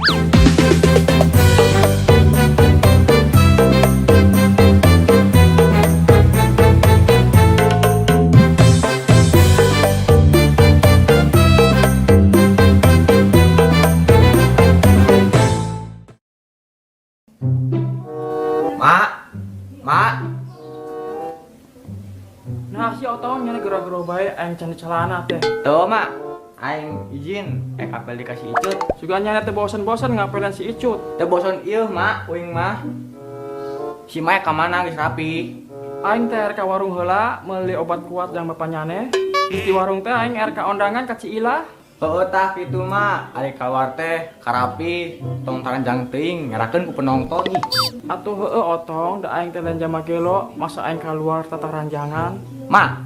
Mak, mak. Nah, si Otong nyana gero-gero bae aing can celana teh. Tuh, mak. Aing izin, apel dikasih Icut. Sugan nyana teh bosen-bosen ngapelan si Icut. Teu bosen ieu, mak, uing mah. Si Maya ka mana geus rapi? Aing teh ka warung heula meuli obat kuat yang bapak nyane. Di warung teh aing ka ondangan ka Ciilah. Heueuh tah kitu mah, ari kaluar teh karapi, tong taranjang teuing ngerakeun ku penonton ih. Atuh heueuh Otong, da aing teh lain jama gelo, masa aing kaluar tataranjangan. Mak,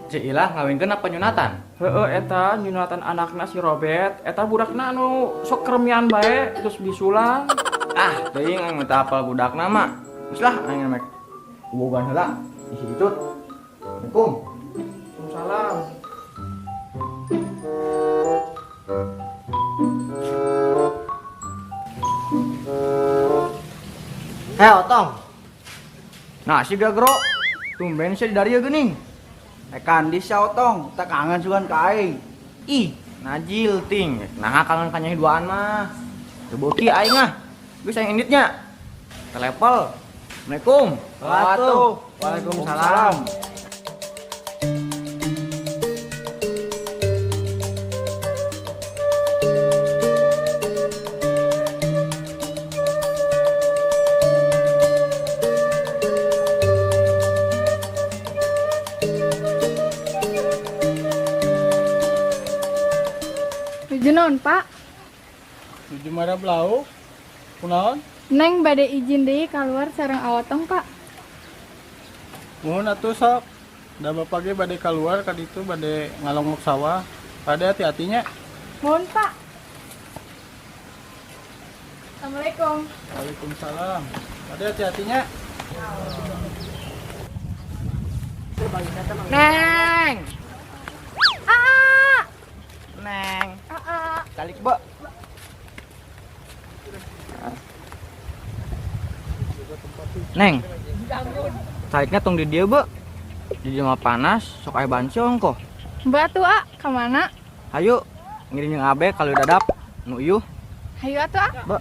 Ciilah ngawinkeun apa nyunatan? Heueuh eta nyunatan anakna si Robert, eta budakna anu sok keremian bae terus bisulan. Ah, teuing aing mah teu apal budakna mak. Geus lah aing mek bobogan heula. Isi Icut. Assalamualaikum. Waalaikumsalam. Hei Otong. Nah, si gagro. Tumben sih dari dieu geuning. Kandis ya Otong, tak kangen sugan ka aing. Ih, najil ting. Nah, kangen ka nyai duaan mah. Teu beuki aing ah. Geus aing inditnya. Telepel. Assalamualaikum. Atuh. Waalaikumsalam. Nuju naon, Pak? Nuju marab lauk. Kunaon? Neng bade izin deui kaluar sareng Awotong, Pak. Muhun atuh sok. Da bapak ge bade kaluar ka ditu bade ngalongok sawah. Kade hati-hatinya. Mohon, Pak. Assalamualaikum. Waalaikumsalam. Kade hati-hatinya. Neng. Aa! Neng. Aa! Calik, Bo. Neng. Caliknya tong di dieu, Bo. Di dieu mah panas, sok aya bancong kok. Mbak atuh, A, ka mana? Hayu, ngiring jeung abe kalau dadap. Nu ieu. Hayu atuh, A. Bo.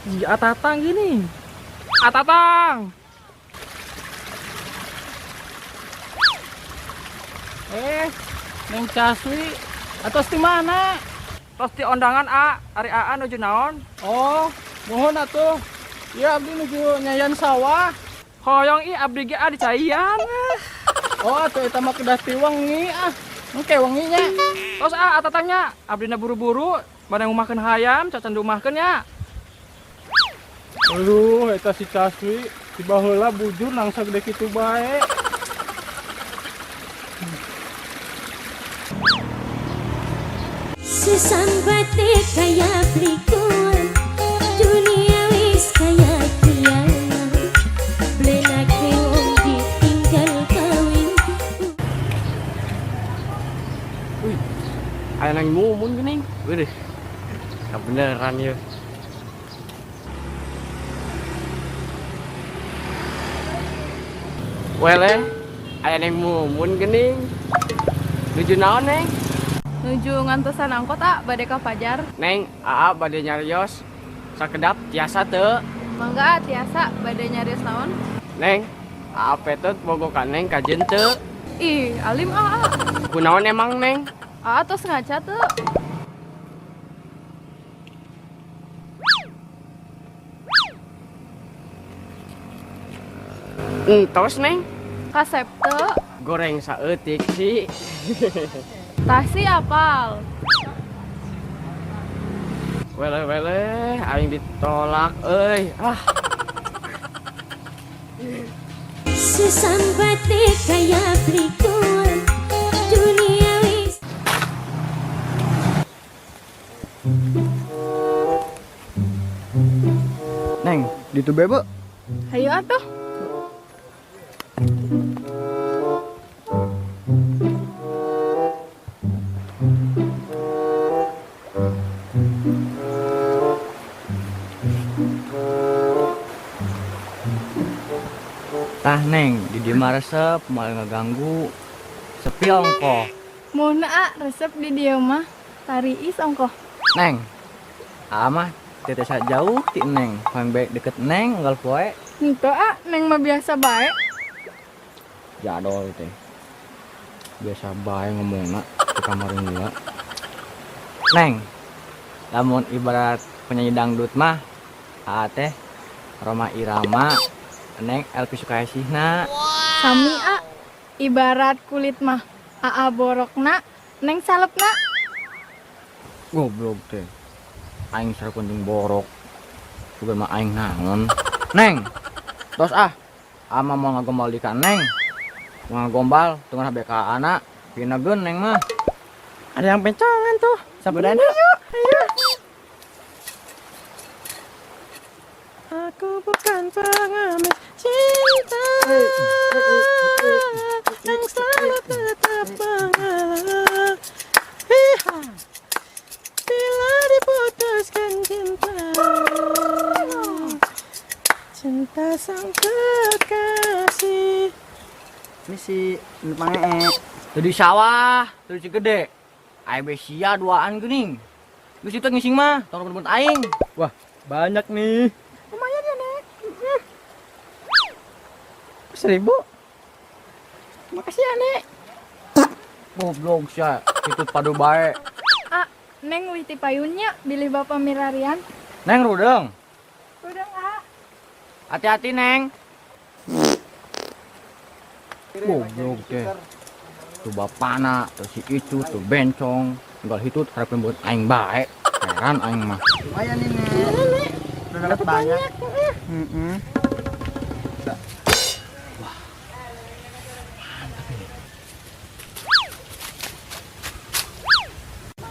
Si Atatang gini. Atatang. Neng Caswi atos di mana? Tos di ondangan A, ari AA nuju naon? Oh, mohon atuh. Iya abdi nuju nyayan sawah. Hoyong ih abdi ge A dicaian. Oh, atuh eta mah kedah ti wengi ah. Engke wengi nya. Tos A Atatangnya, abdina buru-buru bade ngumahkeun hayam, cacan diumahkeun nya. Aduh, eta si Caswi tiba heula bujur nangsa gede kitu bae. Sesambate kaya blikuan, dunia wis kaya kiamat. Blenake wong ditinggal kawin. Wih, aya nang mumun geuning. Wih, kebeneran ya. Weleh, aya neng mumun geuning. Nuju naon, Neng? Nuju ngantosan angkot, A, bade ka Fajar. Neng, AA bade nyarios. Sakedap tiasa teu? Mangga, A, tiasa bade nyarios naon? Neng, AA petut bogo ka Neng kajeun teu? Ih, alim AA. Kunaon emang, Neng? AA tos ngaca teu? Entos, Neng. Kasep teu? Goreng saeutik sih. Tasi apal. Wele wele, aing ditolak euy. Ah. Sesambate kaya beli kuat, dunia wis. Neng, ditu bebe. Hayu atuh. Tah Neng, di dieu mah resep, moal ngaganggu. Sepi ongkoh. Mun a resep di dieu mah tariis ongkoh. Neng, aa mah teu tiasa jauh ti Neng, paling baik deket Neng unggal poe. Henteu a, Neng mah biasa bae. Jadol teh. Biasa bae ngomongna di kamar heula. Neng, lamun ibarat penyanyi dangdut mah aa teh Rhoma Irama, Neng Elvi Sukaesihna. Sami a, ibarat kulit mah aa borokna, Neng salepna. Goblok teh. Aing sarua jeung borok. Sugan mah aing naon. Neng, tos ah. Ama mau ngagombal di ka Neng. Ngagombal teu ngarah BK anak. Pinegeun Neng mah. Ada yang pencongan tuh. Samperin yuk. Ayo. Aku bukan pengemis cinta yang selalu tetap mengalah. Hiha. Bila diputuskan cinta, cinta sang kekasih. Ini si Pangee. Teu di sawah, teu di Cigede. Aing be sia duaan geuning. Geus itu ngising mah, tong rebut aing. Wah, banyak nih. Lumayan ya, Nek. 1000. Makasih ya, Nek. Goblok sia, itu padu bae. A, Neng wih ti payunnya bilih bapak mirarian. Neng rudeng. Rudeng a. Hati-hati, Neng. Goblok teh. Tuh bapana, tuh si itu, tuh bencong. Tinggal hitut harapin buat aing bae. Heran aing mah. Lumayan nih, Nek. Udah dapat banyak. Heeh.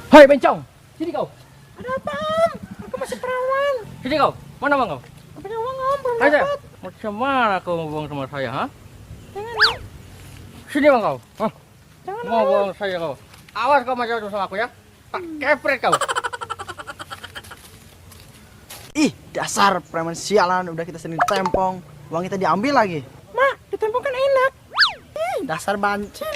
Hei bencong, sini kau. Ada apa, Om? Aku masih perawan. Sini kau. Mana uang kau? Aku punya uang, Om. Belum Ayo, dapat. macam mana kau mau bohong sama saya, ha? Jangan, Om. Sini uang kau. Hah? Jangan, Mau Om. bohong saya kau. Awas kau macam-macam sama aku ya. Tak kepret kau. Ih, dasar preman sialan, udah kita sendiri tempong. Uang kita diambil lagi. Ma, ditempong kan enak. Ih, dasar banci.